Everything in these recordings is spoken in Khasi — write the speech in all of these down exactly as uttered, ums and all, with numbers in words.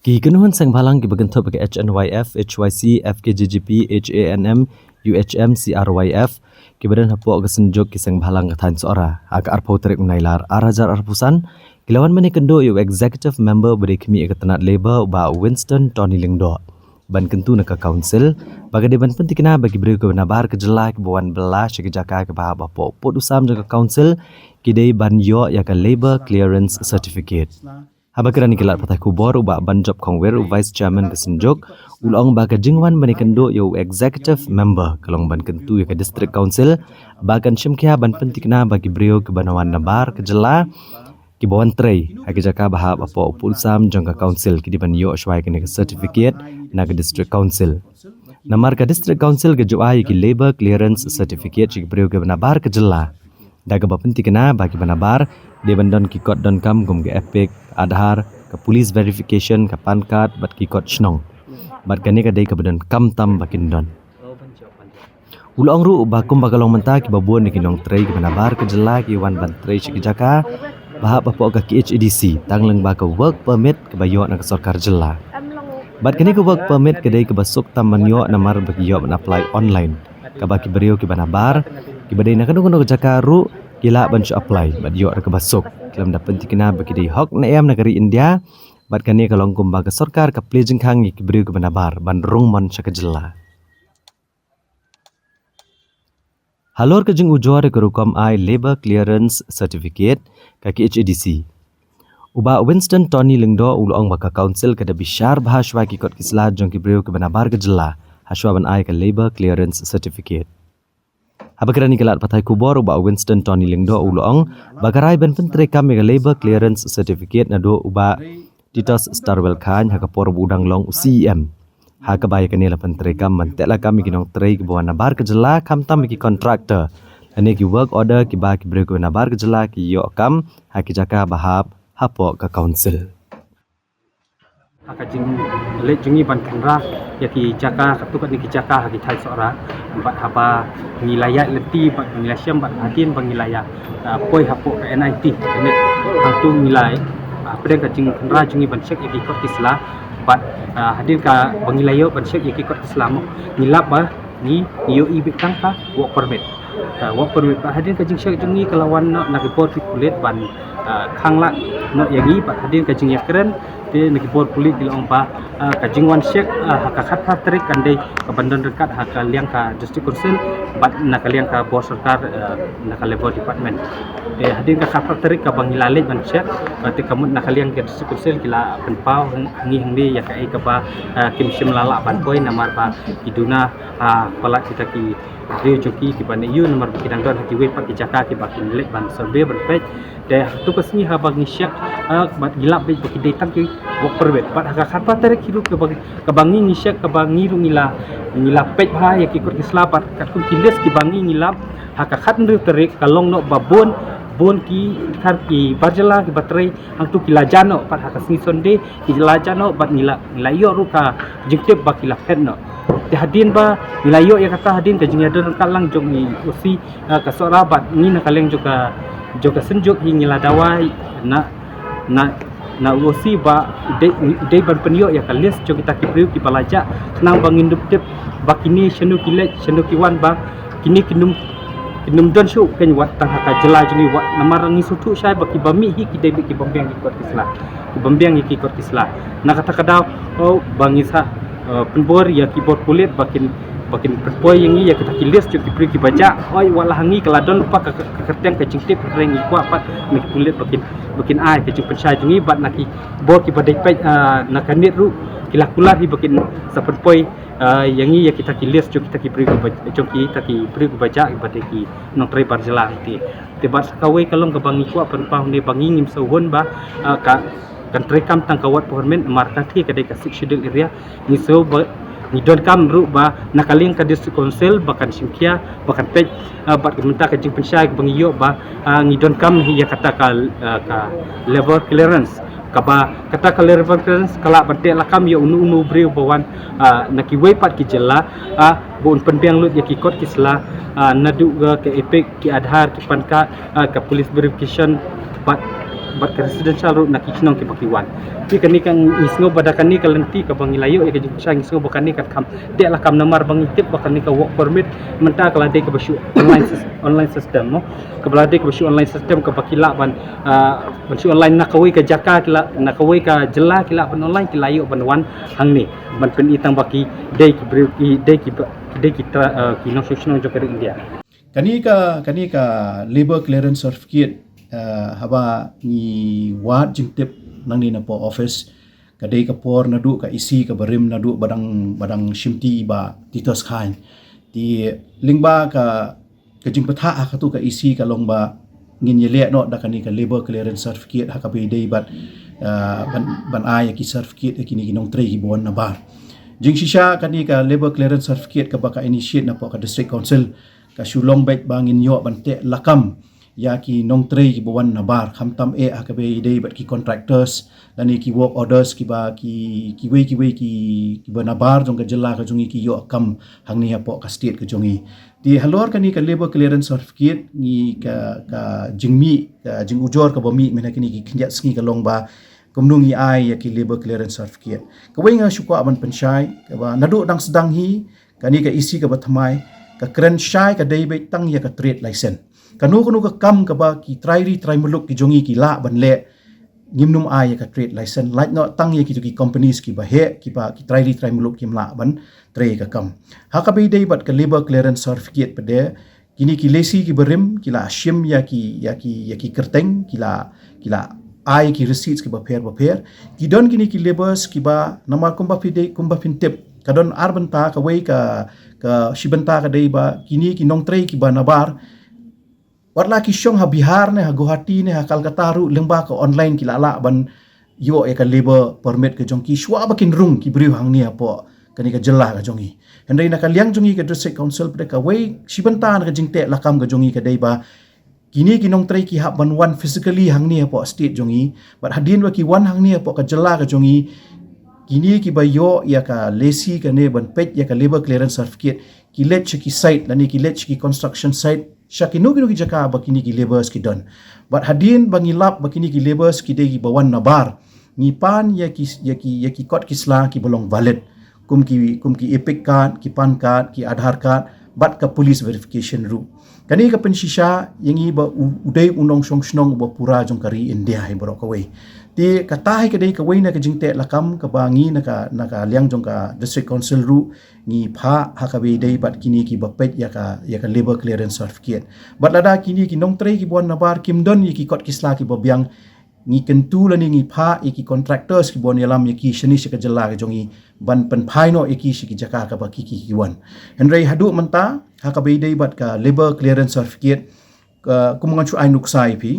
Ki kynhun seng bhalang kiba kynthup ka H N Y F, H Y C, F K J G P, H A N M, U H M, C R Y F, kiba don hapoh ka Synjuk ki seng bhalang ka thaiñ Sohra, ha ka arphew tarik u Nailar ar hajar arphew san, ki la wan ban ïakynduh ïa u Executive Member ba dei khmih ïa ka tnat Labour, u Bah Winston Tony Lyngdoh, ban kyntu na ka Council ba ka dei ban pyntikna ba ki briew kiba nabar ka jylla kiba wan bylla sha ki jaka kiba hap hapoh pud u sam jong ka Council ki dei ban ïoh ïa ka Labour Clearance Certificate. Haba kren ïa ki lad pathai khubor, u Bah Banjop Khongwir, u Vice Chairman ka Synjuk, u la ong ba ka jingwan ban ïakynduh ïa u Executive Member ka long ban kyntu ïa ka District Council ba kan shim khia ban pyntikna ba ki briew kiba na wan nabar ka jylla kiba wan trei ha ki jaka ba hap hapoh u pud u sam jong ka Council ki dei ban ïoh shuwa ïa kane ka certificate na ka District Council. Namar ka District Council ka ju ai ïa ki Labour Clearance Certificate sha ki briew kiba nabar ka jylla da kaba pyntikna ba kiba nabar dei ban don ki kot donkam kum ka EPIC, Aadhaar, ka Police Verification, ka PAN Card bad ki kot shnong. Bad kane ka dei kaba donkam tam ba kin don. U la ong ruh ba kumba ka long mynta, kiba bun na ki nongtrei kiba nabar ka jylla ki wan ban trei sha ki jaka ba hap hapoh ka K H A D C tang lyngba ka work permit kaba ïoh na ka sorkar jylla. Bad kane ka work permit ka dei kaba suk tam ban ïoh namar ba ki ïoh ban apply online, kaba ki briew kiba nabar kiba dei na kano kano ka jaka ruh ki lah ban shu apply bad ïoh da kaba suk, khlem da pyntikna ba ki dei hok ne em na ka ri India. Bad kane ka long kumba ka sorkar ka plie jingkhang ïa ki briew kiba nabar ban rung mon sha ka jylla. Halor ka jingujor ïa ka rukom ai Labour Clearance Certificate ka K H A D C, u Bah Winston Tony Lyngdoh u la ong ba ka Council ka da bishar bha shuwa ki kot ki sla jong ki briew kiba nabar ka jylla ha shuwa ban ai ka Labour Clearance Certificate. Haba kren ïa ki lad pathai khubor, u Bah Winston Tony Lyngdoh u la ong ba ka rai ban pyntreikam ïa ka Labour Clearance Certificate naduh u Bah Titos Starwell Chyne ha ka por ba u dang long u C E M, ha kaba ïa kane la pyntreikam ban teh lakam ïa ki nongtrei kiba wan nabar ka jylla, khamtam ïa ki contractor lane ki work order kiba ki briew kiba nabar ka jylla ki ïoh kam ha ki jaka ba hap hapoh ka Council. Ha ka jingleit jong ngi ban khynra ïa ki jaka, katto katne ki jaka ha ki thaiñ Sohra, bad haba ngi la ïaid lynti bad ngi la shem bad hadien ba ngi la ïa, ah, poi hapoh ka N I T, kane hangto ngi la, ah, pdeng ka jingkhynra jong ngi ban check ïa ki kot ki sla, bad, ah, hadien kaba ngi la ïoh ban check ïa ki kot ki sla mo, ngi lap ba ngi, ngi ïohi beit tang ka work permit. Ka work permit, bad hadien ka jingcheck jong ngi ka la wan na, na ki bor ki pulit ban, ah, khang lad noh ïa ngi, bad hadien ka jingïakren te na ki bor pulit ki la ong ba, ah, ka jingwan check, ah, ha ka khatphra tarik kan dei kaban don ryngkat ha ka liang ka District Council bad na ka liang ka bor sorkar, ah, na ka Labour Department. Te hadien ka khatphra tarik kaba ngi la leit ban check, ah, te ka mut na ka liang ka District Council ki la pynpaw ha ngi hangne ïa kaei kaba, ah, kim shym la lah ban poi namar ba ki duna, ah, palat kita ki briew jong ki kiba na ïoh namar ba ki dang don ha kiwei pat ki jaka kiba kin leit ban survey ban peit. Te ha tu ka sngi haba ngi check, ah, bad ngi lap beit ba ki dei tang ki work permit. Bad ha ka khatphra tarik hi ruh kaba, kaba ngi ngi check, kaba ngi ruh ngi la, ngi la peit bha ïa ki kot ki sla bad katkum ki list kiba ngi ngi lap, ha ka khathynriew tarik ka long noh ba bun, bun ki, ki bar jylla kiba trei hangto ki la jah noh, bad ha ka sngi Sunday ki la jah noh bad ngi la, ngi la ïoh ruh ka jingtip ba ki la phet noh. Te hadien ba ngi la ïoh ïa kata, hadien ka jingïadon ryngkat lang jong i O C, ah, ka Sohra bad ngi na ka liang jong ka, jong ka Synjuk hi ngi la dawa na, na, na O C ba dei, dei ban pynïoh ïa ka list jong kita ki briew kiba la jah, khnang ba ngin dup tip ba kine shano ki leit, shano ki wan, ba kine kin ym, kin ym don shuh kein wat tang ha ka jylla jong ngi wat, namar ngi sngewthuh shai ba kiba mih hi ki dei beit ki bym biang ki kot ki sla, ki bym biang ïa ki kot ki sla. Na kata ka daw, oh, ba ngi sa, eh, pynbor ïa ki bor pulit ba kin, ba kin pynpoi ïa ngi ïa kita ki list jong ki briew kiba jah. Hooid, wat la ha ngi ka la don lypa ka, ka, ka kyrteng ka jingtip, hynrei ngi kwah pat na ki pulit ba kin, ba kin ai ka jingpynshai jong ngi bad na ki bor kiba dei peit, eh, na ka net ruh ki la kular hi ba kin sa pynpoi, ah, ïa ngi ïa kita ki list jong kita ki briew kiba, jong kita ki briew kiba jah kiba dei ki nongtrei bar jylla te. Te bad sa kawei ka long kaba ngi kwah pynpaw ne ba ngi ngim sngewhun ba, ah, ka, kan treikam tang ka work permit namar ka thie ka dei ka Sixth Schedule area. Ngi sngew ba ngi donkam ruh ba na ka liang ka District Council ba kan shim khia, ba kan peit, ah, bad ka mynta ka jingpynshai kaba ngi ïoh ba, ah, ngi donkam ïa kata ka, ah, ka labour clearance. Kaba kata ka labour clearance ka lah ban teh lakam ïa uno uno u briew ba wan, ah, na kiwei pat ki jylla, ah, ba un pynbiang lut ïa ki kot ki sla, ah, naduh ka, ka EPIC, ki Aadhaar, ki PAN card, ah, ka police verification, bad bad ka residential ruh na ki shnong kiba ki wan. Te kane ka ngi sngew ba da kane ka lynti kaba ngi la ïoh ïa ka jingpynshai, ngi sngew ba kane ka kham teh lakam namar ba ngi tip ba kane ka work permit mynta ka la dei kaba shu online sys-, online system mo. Kaba la dei kaba shu online system kaba ki lah ban, ah, ban shu online na kawei ka jaka ki lah, na kawei ka jylla ki lah ban online, ki la ïoh ban wan hangne ban pyni tang ba ki dei ki briew, ki dei ki ba, ki dei ki tra-, ah, ki nongshong shnong jong ka ri India. Kane ka, kane ka labour clearance certificate, ah, haba ngi wad jingtip nangne na poh office, ka dei ka por naduh ka E C kaba rim naduh ba dang, ba dang shimti i Bah Titus Chyne. Te lyngba ka, ka jingbthah ha katu ka E C ka long ba ngin ïaleh noh da kane ka labour clearance certificate ha kaba ïadei bad, ah, ban, ban ai ïa ki certificate ïa kine ki nongtrei kiba wan nabar. Jingshisha kane ka labour clearance certificate kaba ka initiate na poh ka District Council ka shu long beit ba ngin ïoh ban teh lakam ïa ki nongtrei kiba wan nabar, khamtam eh ha kaba ïadei bad ki contractors lane ki work orders kiba ki, kiwei kiwei ki, kiba nabar jong ka jylla ka jong ngi ki ïoh kam hangne hapoh ka state ka jong ngi. Te halor kane ka labour clearance certificate ngi ka, ka jingmih, ka jingujor kaba mih mynta kine ki khyndiat sngi ka long ba kumno ngi ai ïa ki labour clearance certificate. Kawei nga shu kwah ban pynshai kaba naduh dang sdang hi kane ka E C kaba thymmai, ka kren shai ka dei beit tang ïa ka trade license. Kano kano ka kam kaba ki trai ri trai muluk ki jong ngi ki lah ban leh, ngim nym ai ïa ka trade license, lait noh tang ïa kito ki companies kiba heh, kiba ki trai ri trai muluk kim lah ban trei ka kam. Ha kaba ïadei bad ka labour clearance certificate pat de, kine ki lessee kiba rim ki la shim ïa ki, ïa ki, ïa ki kyrteng, ki la, ki la ai ki receipts kiba pher ba pher. Ki don kine ki labourers kiba namar kumba phi dei, kumba phin tip, ka don ar bynta, kawei ka, ka shi bynta ka dei ba kine ki nongtrei kiba nabar, wat la ki shong ha Bihar ne ha Guwahati ne ha Calcutta ruh, lyngba ka online ki la lah ban ïoh ïa ka labour permit ka jong ki shuwa ba kin rung ki briew hangne hapoh kane ka jylla ka jong ngi. Hynrei na ka liang jong ngi ka District Council pat de, kawei shi bynta na ka jingteh lakam ka jong ngi ka dei ba kine ki nongtrei ki hap ban wan physically hangne hapoh state jong ngi, bad hadien ba ki wan hangne hapoh ka jylla ka jong ngi, kine kiba ïoh ïa ka lessee kane ban peit ïa ka labour clearance certificate, ki leit sha ki site lane ki leit sha ki construction site, sha kino kino ki jaka ba kine ki labourers ki don. Bad hadien ba ngi lap ba kine ki labourers ki dei kiba wan nabar, ngi pan ïa ki, ïa ki, ïa ki kot ki sla kiba long valid, kum ki, kum ki EPIC card, ki PAN card, ki Aadhaar card, bad ka police verification ruh. Kane ka pynshisha ïa ngi ba u, u dei u nongshong shnong uba pura jong ka ri India hi baroh kawei. Te kata hi ka dei kawei na ka jingteh lakam kaba ngi na ka, na ka liang jong ka District Council ruh ngi phah ha kaba ïadei bad kine kiba peit ïa ka, ïa ka labour clearance certificate. Bad lada kine ki nongtrei kiba wan nabar kim don ïa ki kot ki sla kiba biang, ngi kyntu lane ngi phah ïa ki contractors kiba wan ïalam ïa ki shane sha ka jylla ka jong ngi ban pynphai noh ïa ki sha ki jaka kaba ki, ki, ki wan. Hynrei haduh mynta ha kaba ïadei bad ka labour clearance certificate, ka, kum ngan shu ai nuksa ïa phi,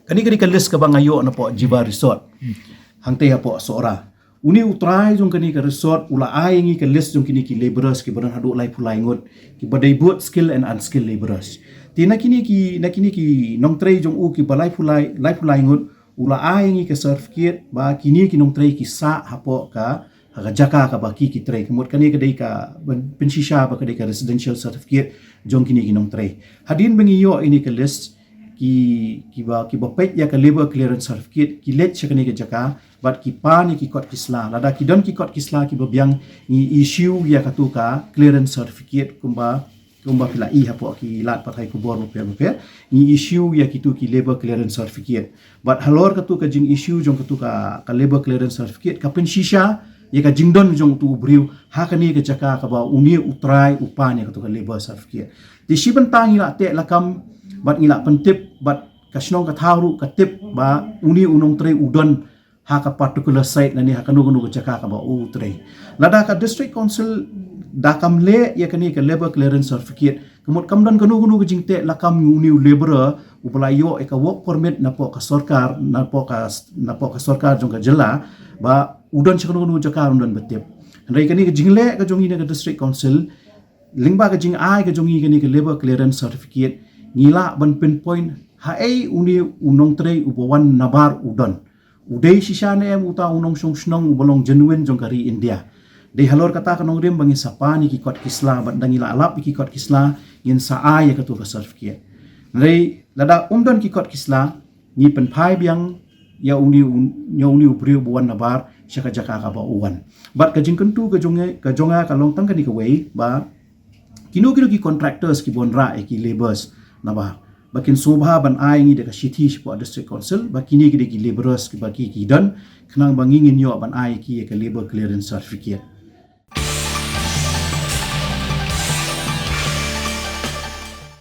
kane ka dei ka list kaba nga ïoh na poh Jiva Resort, hangtei hapoh Sohra. Une u trai jong kane ka resort u la ai ïa ngi ka list jong kine ki labourers kiba don haduh laiphew lai ngut, kiba dei both skilled and unskilled labourers. Te na kine ki, na kine ki nongtrei jong u kiba laiphew lai, laiphew lai ngut, u la ai ïa ngi ka certificate ba kine ki nongtrei ki sah hapoh ka, ha ka jaka kaba ki, ki trei. Ka mut kane ka dei ka pyn-, pynshisha ba ka dei ka residential certificate jong kine ki nongtrei. Hadien ba ngi ïoh ïa kane ka list, ki, kiba, kiba peit ïa ka labour clearance certificate ki leit sha kane ka jaka bad ki pan ïa ki kot ki sla. Lada ki don ki kot ki sla kiba biang, ngi issue ïa katu ka clearance certificate kumba, kumba phi la i hapoh ki lad pathai khubor bapher bapher, ngi issue ïa kitu ki labour clearance certificate. Bad halor katu ka jing issue jong katu ka, ka labour clearance certificate ka pynshisha ïa ka jingdon jong utu u briew ha kane ka jaka kaba une u trai u pan ïa katu ka labour certificate. Te shi bynta ngi la teh lakam bad ngi la pyntip bad ka shnong ka thaw ruh ka tip ba une u nongtrei u don ha ka particular site lane ha kano kano ka jaka kaba u trei. Lada ka District Council da kam leh ïa kane ka labour clearance certificate, ka mut kam don kano kano ka jingteh lakam ïa une u labourer uba la ïoh ïa ka work permit napoh ka sorkar, napoh ka, napoh ka sorkar jong ka jylla, ba u don sha kano kano ka jaka ruh ym don ba tip. Hynrei kane ka jingleh ka jong ngi na ka District Council, lyngba ka jingai ka jong ngi kane ka labour clearance certificate, ngi lah ban pinpoint haei une u nongtrei uba wan nabar u don. U dei shisha ne em uta u nongshong shnong uba long genuine jong ka ri India. Dei halor kata ka nongrim ba ngin sa pan ïa ki kot ki sla, bad da ngi la lap ïa ki kot ki sla, ngin sa ai ïa katu ka certificate. Hynrei lada um don ki kot ki sla, ngi pynphai biang ïa uni u, ïa uni u briew ba wan nabar sha ka jaka kaba u wan. Bad ka jingkyntu ka jong nga, ka jong nga ka long tang kane kawei ba kino kino ki contractors ki ban rah ïa ki labourers nabar, ba kin sngewbha ban ai ngi da ka shithi shapoh District Council ba kine ki dei ki labourers kiba ki ki don, khnang ba ngi ngin ïoh ban ai ki ïa ka labour clearance certificate.